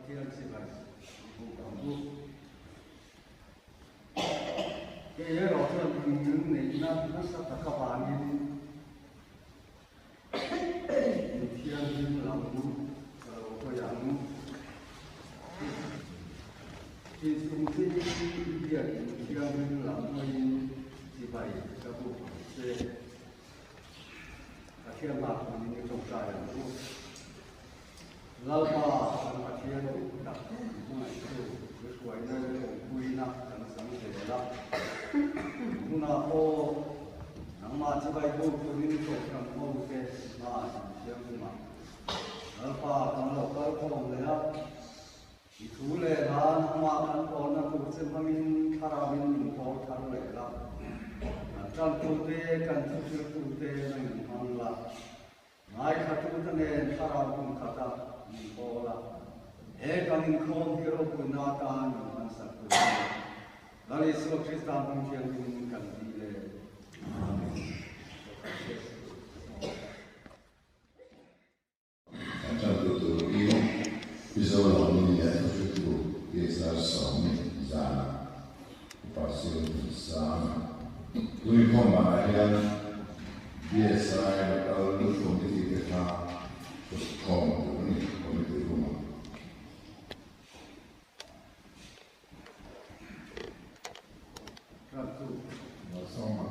Pathian chibai buk ang u. Kei erawh chuan in neihna nasa tak avangin in thianghlim lam ka lo hawi ang. Inchhungte hi i biak in thianghlim lam hawiin chibai ka buk ang che. Pathian hma tunin i tawngtai ang u. Lalpa kan Pathian dik tak hmangaihtu i hruaina leh awmpuina kan chang zel a. Tunah pawh nangmah chibai buk turin kohhran hote hma inthianghlim ah Lalpa kan lo kal khawm leh a. I thu leh hla nangmah kan pawlna tur che hmangin thlarauin min pawl thar leh la. Kan tantute, kan thuhriltute nang in hmang la. Ngaithlatute nen thlarau hmun khata min pawl a. He kan inkhawm hi ropuina atan min hmansak tur a ni. Lal Isua Krista hming thianghlimin kan ti le. Amen. Kan tantu tur hi Mizoram mi leh thuhritu PSR Sawmi zana Upa Siamsanga. Tun inkhawm banah hian BSI Local Committee te kha thawm tur a ni Committee room-ah. Malsawma.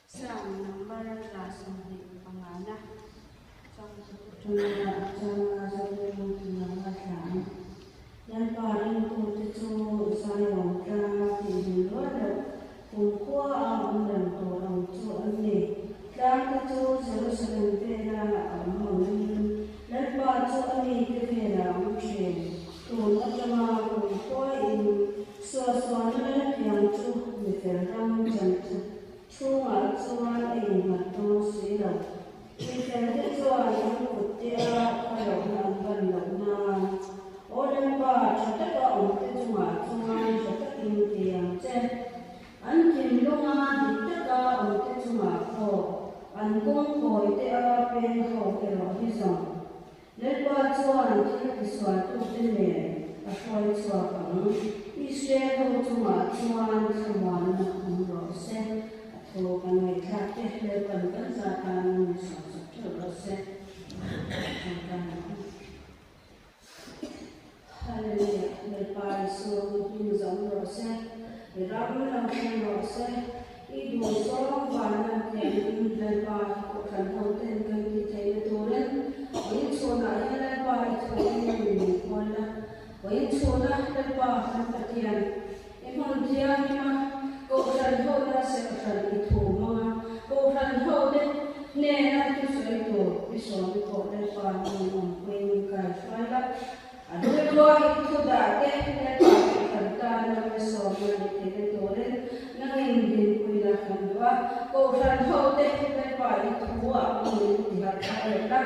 Psalm number 25 na. Lalpa ringtute chu Zion tlanga tihhlim rual loh kumkhua a awm reng tawh ang chu an ni. Tlangte chu Jerusalem vela a awm angin Lalpa chu a mite velah a awm thin. Tun atanga kumkhuain suahsualna lalpiang chu mifel ram chan chhungah chuan a innghat dawn si lo. Mifelte chuan an kutte a khalohna an ban loh nan, Aw Lalpa, tha taka awmte chungah chuan tha takin ti ang che. An thinlunga dik taka awmte chungah pawh an kawng kawite a peng ho erawh hi zawng. Lalpa chuan thil tisualtute nen a hruai chhuak ang. Israel ho chungah chuan thlamuanna awm rawh se. A thu kan ngaihthlak te Lalpan kan za tan min sawmsak theuh rawh se. Tawngtai ang. Hallelujah. Lalpa Isu hlim zawm rawh se. I ram lo thleng rawh se. I duhzawng vana tiangin Lalpa Kohhran ho ten kan tih theihna turin vawiin chhunah hian Lalpa i thuin min khawl la. Vawiin chhuna Lalpa kan Pathian i hmun thianghlim a Kohhran ho la serhhran i thu hmang a, Kohhran ho te hnena thusawi tur i sawm i pawh Lalpa min awmpui min kaihruai la. A rilrua i thu dah te Lalpa Kohhran tana malsawmna ni theihna turin nangin dinpui la kan duh a. Kohhran ho te Lalpa i thu ah min tiharh thar leh la.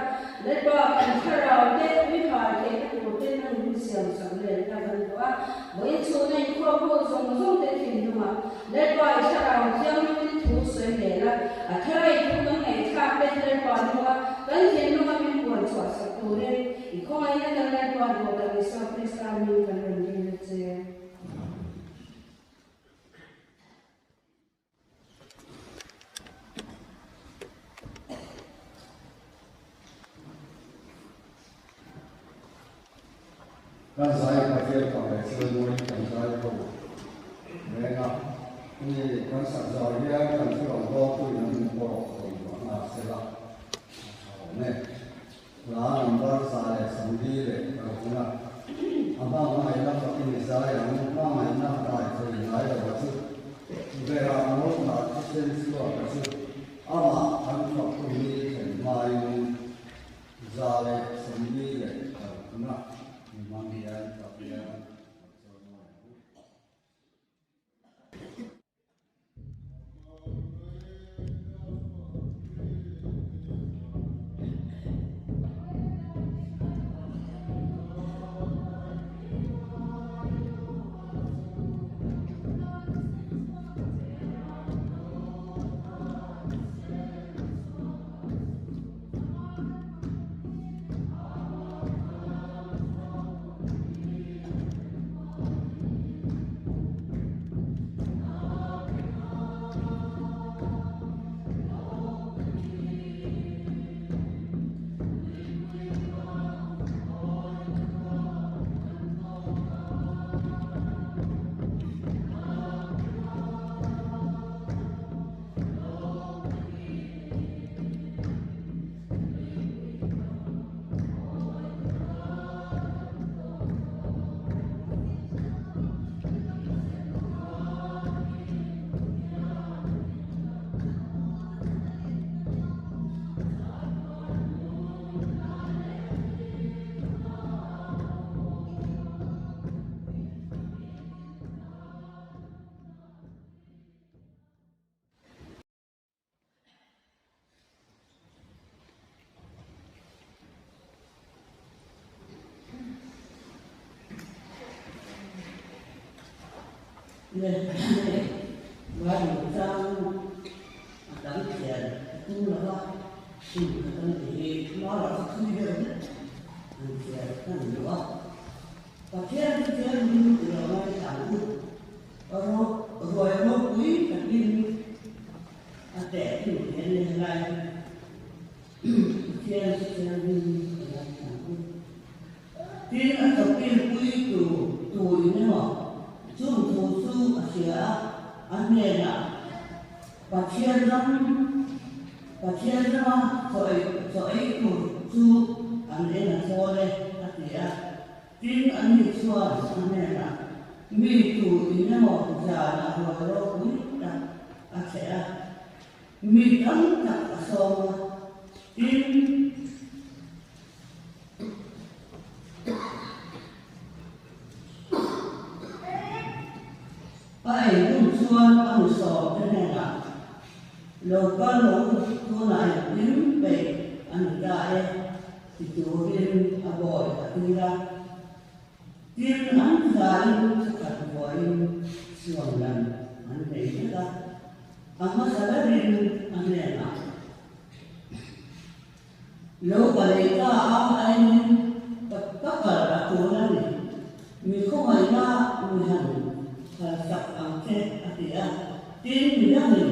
Lalpa kan thlarau te mi hal theihna tur te nangin siam sak leh la kan duh a. Vawiin chhuna inkhawm ho zawng zawng te thinlungah Lalpa i thlarau thianghlimin thu sawi leh la. A thara i thu kan ngaihthlak te Lalpa nunga kan thinlunga min puan chhuah sak turin I khawngaihna kan Lalpa dawtah Isua Krista min kan rawn dil a che. Kan zai Pathian fak leh chawimawiin kan zai ho reng a, hemi kan sak zau hian kan thurawn dawltu in an min pawh rawn luah nghal sela a tha awm e. Hla number 146 a, a hmangaihna fakin i zai ang, hmangaihna dai thei ngai lo a chu, berah mawlhna thisen chhuak a chu, amah an fak hun hi thlen hmain 146 mi hmang hian Pathian kan chawimawi ang u. Le hei Bible chang a tam thian a tum lo va, hun khat an ti hi mara chu thui deuh hlek an thian a ni lo a. Pathian chu thian min ti lo mai ang u, ro ruai ropui takin a teh thung hian ni helai hi Pathian chu thian min ti lo mai ang u. Tin, a chawpilpui tu tu in emaw chung thu chu a hria a, a hnenah, Pathian ram, Pathian rama chaw ei chaw ei tur chu an en a thawl e, a ti a. Tin, anni chuan a hnenah, Mi tu in emaw zan a ruai ropui tak a cheh a, mi tam tak a sawm a, tin, A ei hun chuan a mi sawmte hnenah, Lo kal lo u, tunah engkim peih a ni ta e, ti turin a bawi a tir a. Tin, an zain chukhat vuahin chhuan lam an nei vek a, a hmasa berin a hnenah, Lo ka lei ta a aiin ka ka kal a tul a ni. Mi khawngaihna mi han khalsak ang che a ti a. Tin, mi dangin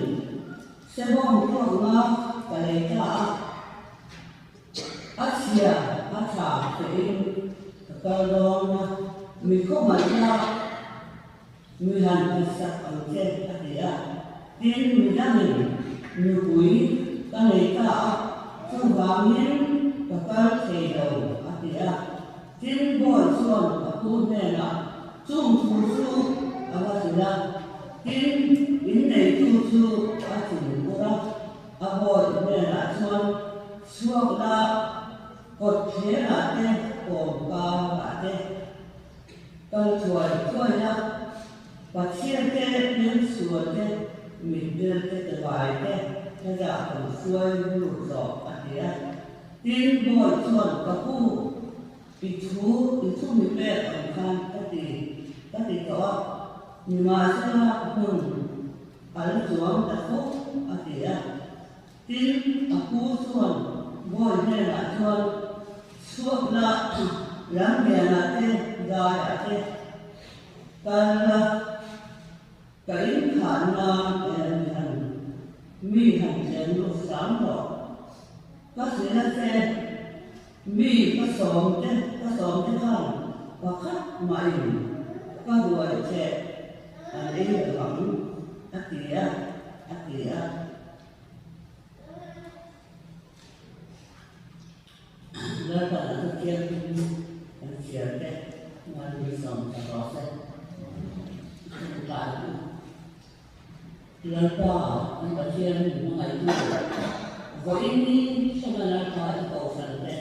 Sebawng tuakna ka lei ta a, a chhia a tha fehin ka kal dawn a, mi khawngaihna mi han khalsak ang che a ti a. Tin, mi dangin nupui ka nei ta a, chuvangin ka kal thei lo a ti a. Tin, Bawi chuan a pu hnenah chung thu chu a va hrilh a. Tin, inneitu chu a thinur a, a bawi hnenah chuan chhuak la, kawt thlenah te, kawmkarah te, Kal thuai thuai a, Pathian te, hmelsual te, mitdel te, tevai te heta kan hruai lut zawk a ti a. Tin, Bawi chuan, Ka pu, i thu, i thu mi pek ang khan ka ti, ka ti tawh a, nimahsela hmun a la chuang ta fo, a ti a. Tin, a pu chuan Bawi hnenah chuan, Chhuak la, lam lianah te, daiah te kal la, ka inkhah nan em han mi han tlem lut hram rawh. Ka hrilh a che, mi ka sawm te, ka sawm te khan pakhat mahin ka ruai che an ei lo ang, a ti a, a ti a. Lalpan a thuthiam in kan chhiar te ngan mi sawm ta rawh se. Tlai u. Lalpa kan Pathian min hmangaihtu vawiin ni hriatna Lalpa i kohhran te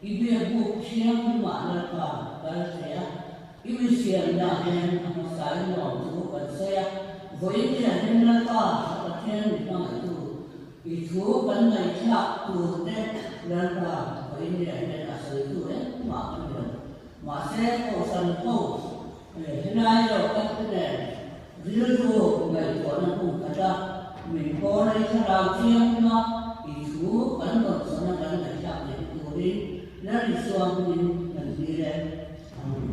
i biak buk thianghlimah Lalpa kal thei a, i mi siamna hian a hmasa in nuam chu kan sawi a, vawiin ni ah hian Lalpa Pathian min hmangaihtu I thu kan ngaihthlak tur te Lalpa vawiin ni ah hian a sawi tu engmah ka ni lo. Mahse Kohhran ho helai lo kal te nen rilru ngaihtuahna hmun khat a min pawl ei thlarau chiang a i thu kan rawn chawna kan ngaihthlak leh turin Lal Isua hmingin kan hlir e. Amen.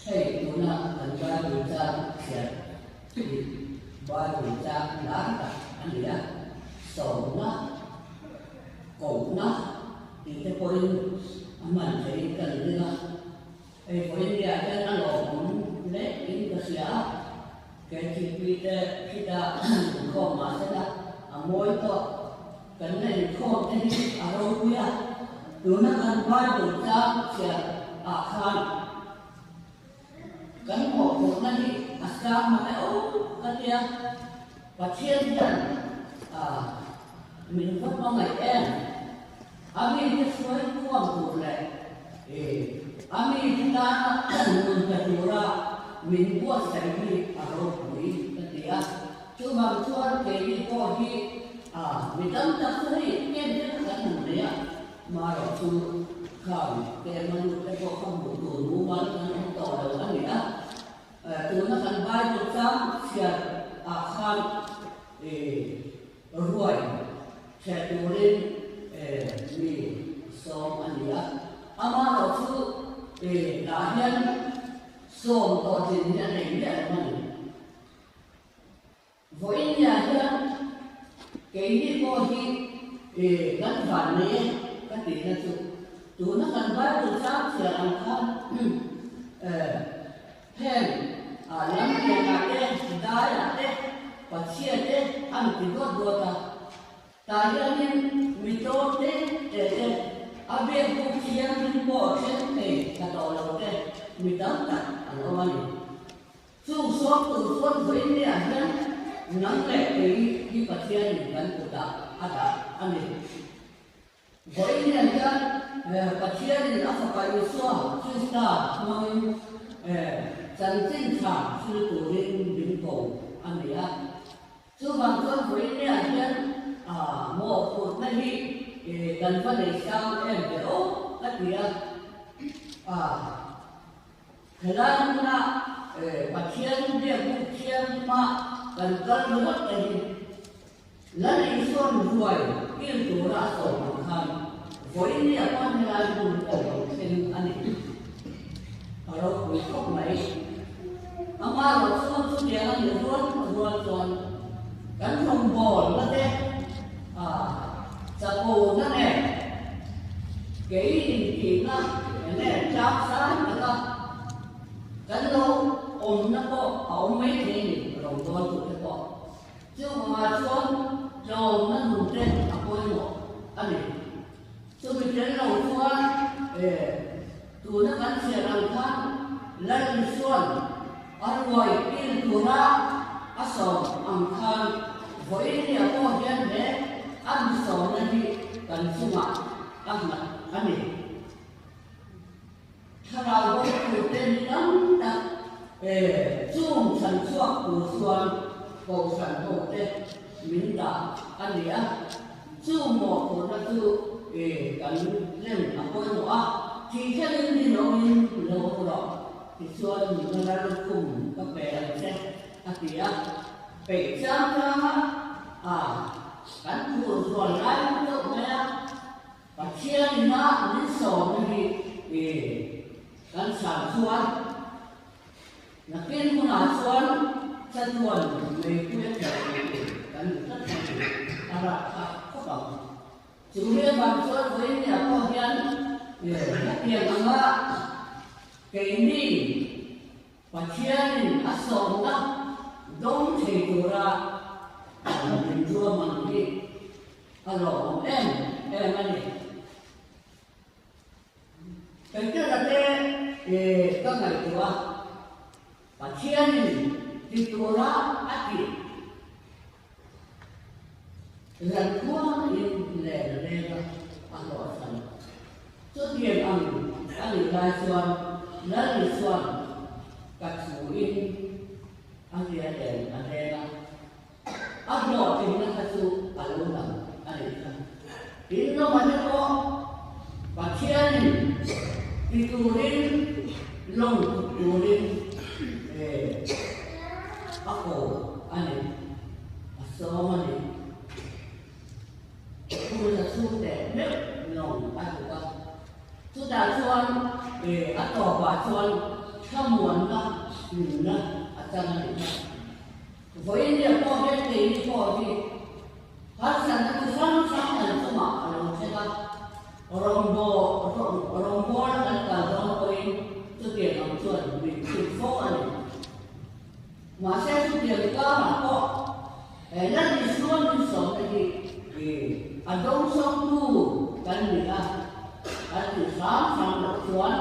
Hei tuna kan Bible chang chhiar hi Bible chang lar tak a ni a, sawmna, kohna tih te pawhin a hman theihin kan ring a. Hei vawiin ni ah hian a lawmawm hle in ka hria a, KTP te khita inkhawm mah sela a mawi tawh. Kan la inkhawm te hi a ropui a, tuna kan Bible tlang chhiar ah khan kan mawhphurhna hi a sang mang e aw ka tia, Pathian hian min va hmangaih em? A mite hruai khuam tur leh a mite tana nun pe tura. min buatsaih hi a ropui ka ti a. Chuvang chuan keini pawh hi mi tam tak chu hei kem te kha kan han nei a, marawh chu khang kem a lut te pawh kha hmuh tur mumal kan awm tawh lo a ni a. Tuna kan Bible chang chhiar ah khan ruai chhe turin mi sawm a ni a, amaherawh chu tah hian sawm tawh tlin hi a nei miah lo a ni. Vawiin hian keini pawh hi kan van nei e ka tihna chu tuna kan Bible chang chhiar ang khan Heng lam lianah te, daiah te, pachhia te an ti duat duat a. Tah hianin mi tlawm te te te, a biak buk thianghlim pawh thleng thei tha tawh lo te mi tam tak an awm a ni. Chung sawm tur chuan vawiinniah hian nang leh kei hi Pathianin kan kutah a dah a ni. Vawiin hian Pathianin a Fapa Isua Krista hmangin chanchin tha thil turin min ko a ni a. Chuvang chuan vawiin hian mawhphurhna hi kan va nei sang em ve aw a ti a. Helai hmuna Pathian biakbuk thianghlimah kan kal ringawt te hi Lal Isuan ruai kil tura a sawm ang khan vawiin a pawn helai hmun pawh lo thleng a ni. A ropui khawp mai. Amaherawh chu chutiang a nih rual rual chuan kan rawngbawlna te chapo na nen kei intihna enge tlak sang taka kan lo awmna pawh a awm mai thei a ni rawngbawltu te pawh. Chuvangah chuan tlawmna nun te a pawimawh a ni. Chumi tel lo chuan tuna kan chhiar ang khan Lal Isuan a ruai kil tura a sawm ang khan vawiinnia pawh hian he a misawmna hi kan chungah a nghat a ni. Thlarau bo turte ni tam tak chung chhan chhuak tur chuan Kohhran hote min dah a ni a, chu mawhphurhna chu kan lem a pawimawh a, thih thlengin rinawmin lo awm rawh, tichuan nuna lallukhum ka pe ang che a ti a, peih chang changa kan phur zual lai deuh mai a. Pathian ina min sawmna hi kan chhan chuan nakin hunah chuan chatuan meipui a thleh thei tur kan ni tlat mai tur a rah phah khawp ang. Chu mi avang chuan vawiinniah pawh hian hetiang anga keini Pathianin a sawmna dawng thei tura min ruahman hi a lawmawm em em a ni. Petera te ka ngaihtuah a, Pathianin ti tura a tih Lalkhuain len reng a a hlawhchhan. Chutiang ang a nih lai chuan Lal Isua'n ka thuin a hria len a reng a, a hlawhtlinna kha chu a lo lang a nih kha. Tin lawmate pawh Pathianin ti turin lawng tuk turin a ko a ni. A sawm a ni. Phul a chhung teh meuh lawng a tuk a. Chutah chuan a tawpah chuan thlamuanna hlimna a chang a ni. Vawiinnia pawh hian keini pawh hi harsatna chi hrang hrang kan chungah a lo thleng a, rawngbawla kan kal dawn pawhin chutiang ang chuan min chhun fo a ni. Mahse chutiang karah pawh Lal Isua min sawmna hi a dawngsawngtu kan ni a, kan ti hram hram loh chuan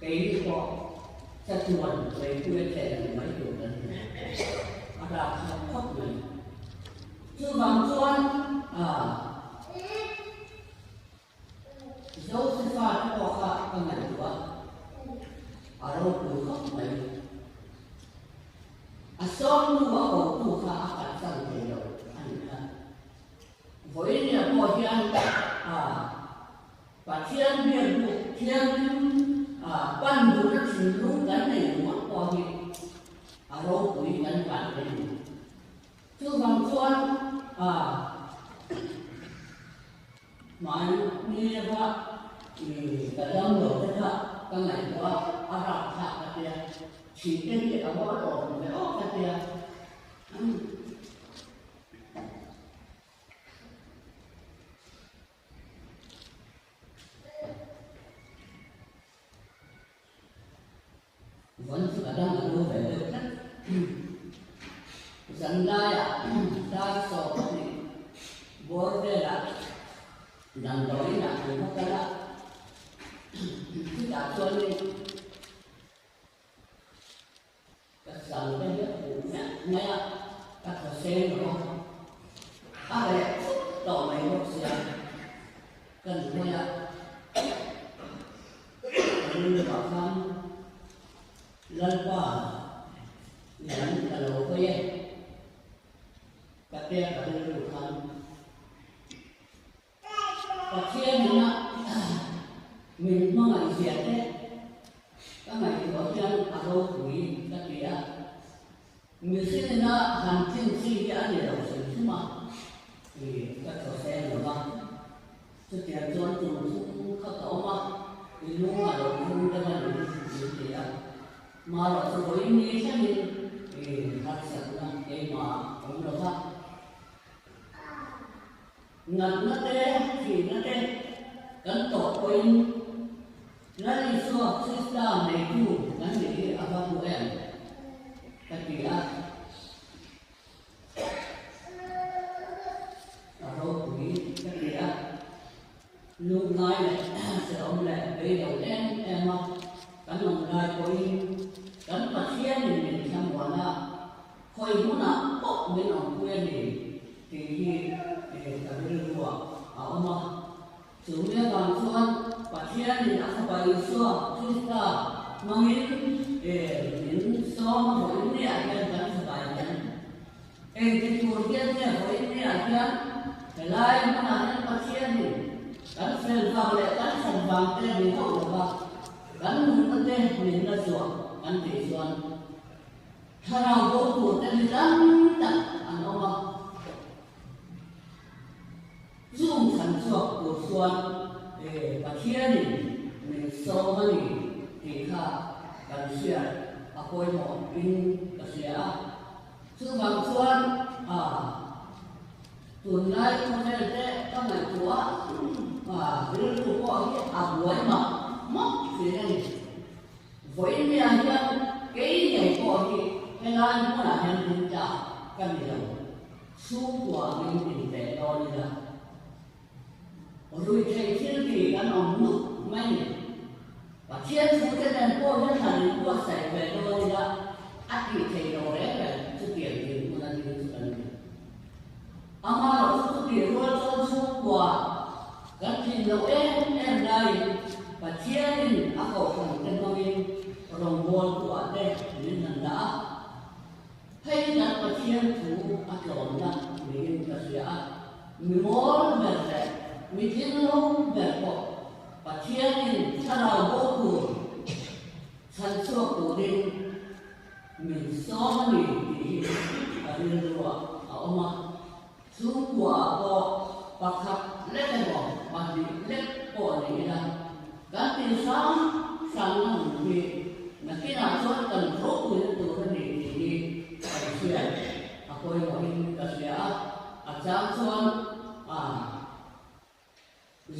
keini pawh chatuan meipui a thlen ang mai tur kan ni. A rapthlak khawp mai. Chuvang chuan Josefa te pawh kha ka ngaihtuah a. Thianghlim pan duhna thinlung kan nei ringawt pawh hi a ropui kan van a ni. Chuvang chuan mahni lova ka dam lo te kha ka ngaihtuah a, a rapthlak ka tia, thih te hi a va awm ve awk ka tia. Vawn chu ka dang a lo ve deuh tlat. Zan laiah dar 12 bawr velah damdawiinah kan va kal a, chutah chuanin Ka sam te hi a huh vek mai a, ka thaw seng lo a, a reh thut tawh mai bawk sia, ka nu mai a, ka rilruah khan Lalpa lam ka lo hawi e, ka tia ka rilru khan. Pathian ina min hmangaih zia te ka ngaihtuah hian a ropui ka ti a, mihring ina han tlin chi hi a ni lo hrim hrim a ti ka thaw seng lo va. Chutiang chuan tum thum kha ka awm a, i lung a lo vung deuh a ni min ti a, marawh chu vawiin ni thlengin i harsatna keimah awm lo va. Natna te, thihna te kan tawh pawhin Lal Isua Krista neitu kan nih hi a va hmu em? ka ti a. A ropui ka ti a. Lungngai leh hrehawm leh beilo em em a kan awm lai pawhin kan Pathianin min thlamuan a, Khawi hmunah pawh min awmpui a ni tih hi ka rilruah a awm a. Chu mi avang chuan Pathianin a Fapa Isua Krista hmangin min sawm a vawiin niah hian kan fapa hian engti tur hian nge vawiin niah hian helai hmunah hian Pathianin kan fel vang leh kan thlan vang te ni hauh lova kan nunna te min la zuah kan tih chuan Thlarau bo tur te hi tam tak an awm a, chung chhan chhuak tur chuan Pathianin min sawm a ni tih kha kan hriat a pawimawh in ka hria a. Chuvang chuan tunlai khawvel te ka ngaihtuah a, rilru pawh hi a buai mah mah thin a ni. Vawiin hian kei ngei pawh hi helai hmunah hian ding ta ka ni lo, chhungkua min din ve dawn ila. Ruihtheih thil ti kan awm nuk mai ni. Pathian chhungte nen pawh hian han inbuatsaih ve dawn ila a tih theih lo reng reng chutiang dinhmun a ding chu kan ni. Amaherawhchu chutih rual chuan chhungkua kan thin loh em em laiin Pathianin a kohhran te hmangin rawngbawltu ah te min han dah a. Hei kan Pathian thu a tlawmna niin ka hria a, mi mawl ber leh mi thinlo ber pawh Pathianin thlarau bo tur chhan chhuak turin Min sawm a ni tih hi ka rilruah a awm a, chhungkuaah pawh pakhat lek emaw pahnih lek pawh ni ila, kan ti hrang hrang na hun hi nakinah chuan kan ropuina tur a ni tih hi kan hriat a pawimawhin ka hria a, a chang chuan a.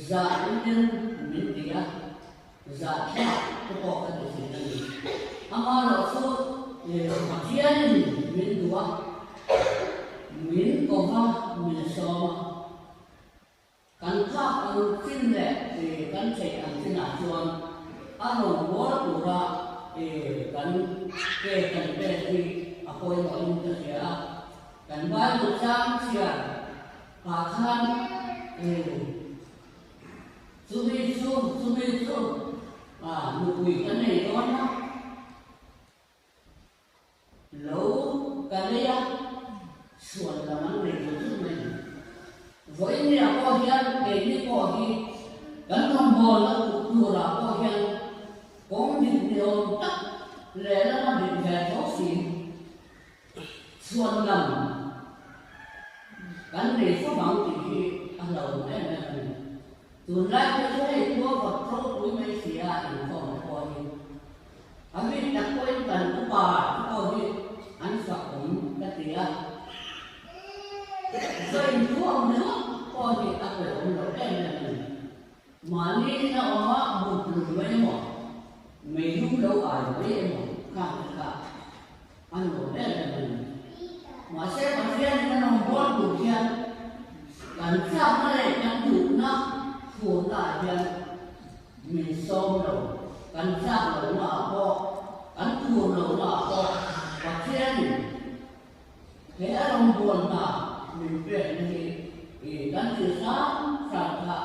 Zah in min ti a, zah thlak te pawh ka ti thin a ni. Amaherawhchu Pathianin min duh a, min ko va, min sawm a. Kan phak ang chin leh kan theih ang chinah chuan a rawn bual tura kan ke kan pek hi a pawimawhin ka hria a. Kan Bible chang chhiar Ah khan chumi chu chumi chu nupui ka nei dawn a, lo ka nei a, chhuan lam an nei lo zut mai ni. Vawiin ah pawh hian keini pawh hi kan rawngbawlna. turah pawh hian kawng dik ni awm tak lehlam a dik ve tho si. Chhuan lam kan nei fo vang tih hi a hlauhawm em em a ni. Tunlai pawh chu hei khua vawt ropui mai si a inkhawm te pawh hi a bik tak pawhin kan upa te pawh hi an fak awm ka ti a. Zain thu awm ringawt pawh hi a pe awm lo em em a ni. Mahni ina awma but lum mai emaw, meilum lo ai mai emaw khang te kha a nuam em em a ni. Mahse Pathianin a rawn bawl tur hian kan chakna leh kan duhna furna ah hian min sawm lo, kan chak lohna ah pawh, kan tur lohna ah pawh Pathianin He a rawngbâwl hna min pekna hi i kan thil hrang hrang kha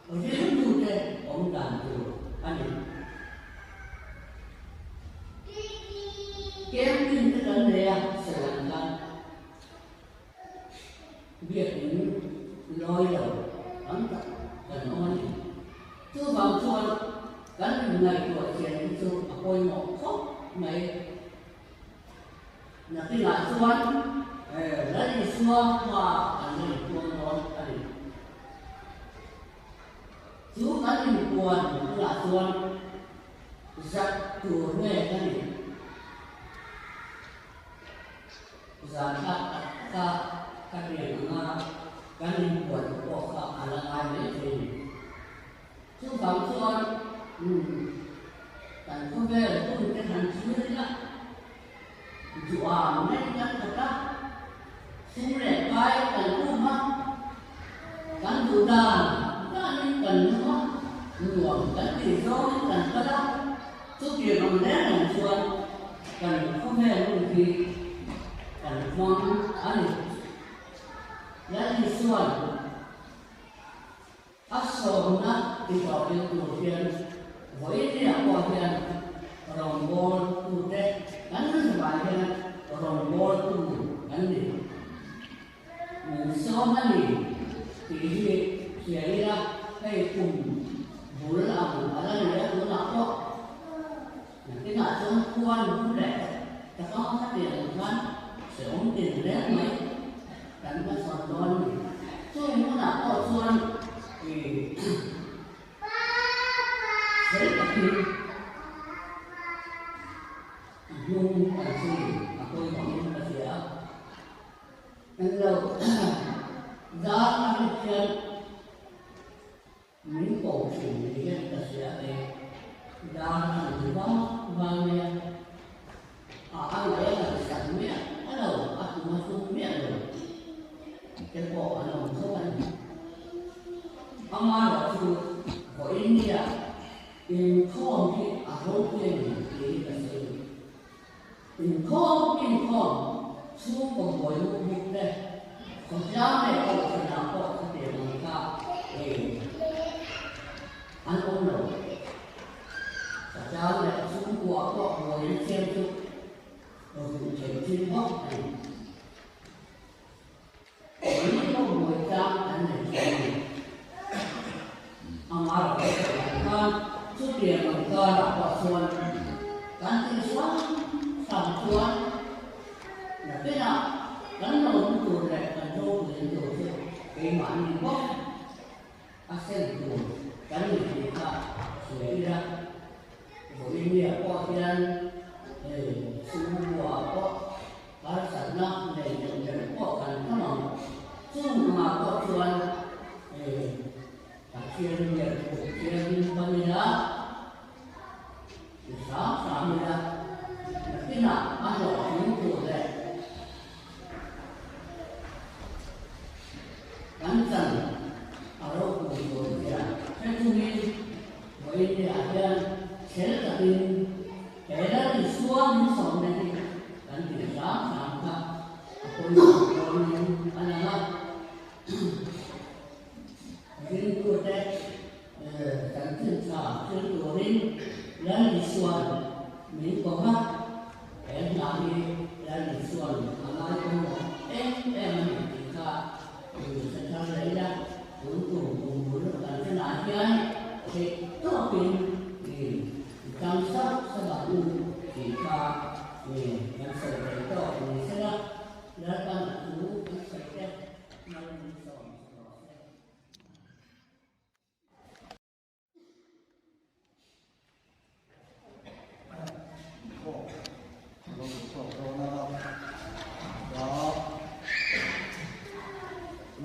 ringtute awm dan tur a ni. Camping te kan nei a, sawi ang khan biakin lawi lo tam tak kan awm a ni. Chuvang chuan kan inngaihtuah chian hi chu a pawimawh khawp mai. Nakinah chuan Lal Isua hma kan la inpuang dawn a ni. Chu kan inpuan hunah chuan zak tur nge ka ni? Zan thlak tak taka ka rian anga kan inpuan pawh kha a la ngai mai thei a ni. Chuvang chuan kan khawvel hun te han thlir ila, duham reng kan khat a, sum leh pai kan um a, kan duh dan danin kan nung a, nuam kan tih zawngin kan kal a, chutiang ang reng reng chuan kan khawvel hun hi kan hmang a ni. Lal Isuan. A sawmna ti hlawhtling tur hian vawiin pawh hian rawngbawltute kan vai hian rawngbawltu kan ni. Min sawm a ni tih hi hria ila hei kum bul ang a la ni a tunah pawh nakinah chuan khuan hum leh tak ang khatiang ang khan hrehawm tin reng mai. Kan va chhawn dawn ni. Chung hmunah pawh chuan ih fel takin a hnung kan zui a pawimawhin ka hria a. Englo zar a rik hian Min ko thin ni hian ka hria e, dar a ni vang vang mai a, a a leh a ngaih sak miah a lo, a tum a tum miah lo te pawh an awm tho a ni. Amaherawh chu vawiin nia inkhawm hi a ropui a ni tih hi ka sawi. Inkhawm inkhawm chhungkaw buai muk muk te, khawtlang leh kohhranah pawh khatiang ang kha an awm lo. Khawtlang leh chhungkua pawh buaina thiam chu ruh theih thil bawk a ni. Eng pawh buai tlang an nei thin a ni. Amaherawhchu an khan chutiang ang karah pawh chuan kan ti hrang hrang chuan nakinah kan lo hmu tur leh kan ropui tur chu keimahni bawk a sen tur kan ni tih kha hria ila. Vawinia pawh hian hei chhungkua pawh harsatna nei deuh deuh pawh kan tam ang. Chung angah pawh chuan hei Pathian leh Pathianin hman ila, ti hram hram ila, nakinah a hlawhtling tur leh kan chan a ropui tur zia hre chungin Vawiinah hian chhel takin he Lal Isua min sawmna hi kan ti hram hram kha a pawimawh dawnin a lang a. Ringtute kan thiltha thil turin Lal Isua'n min ko va, he hna hi Lal Isua'n a ngai pawimawh em em a ni tih kha min hre thar leh ila.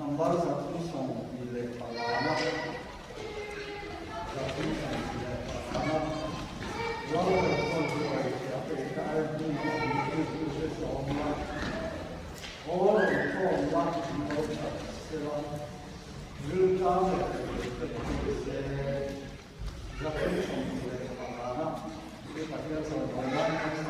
Number 325 na. 325 na. Lalber chuan ruai a pe ta e, hmun a awm chu chu hre sawm la. Aw rawn khawm la, lo that sela. Rilṭam leh rei te pawh se. 325 na. Pathian chawimawi nan.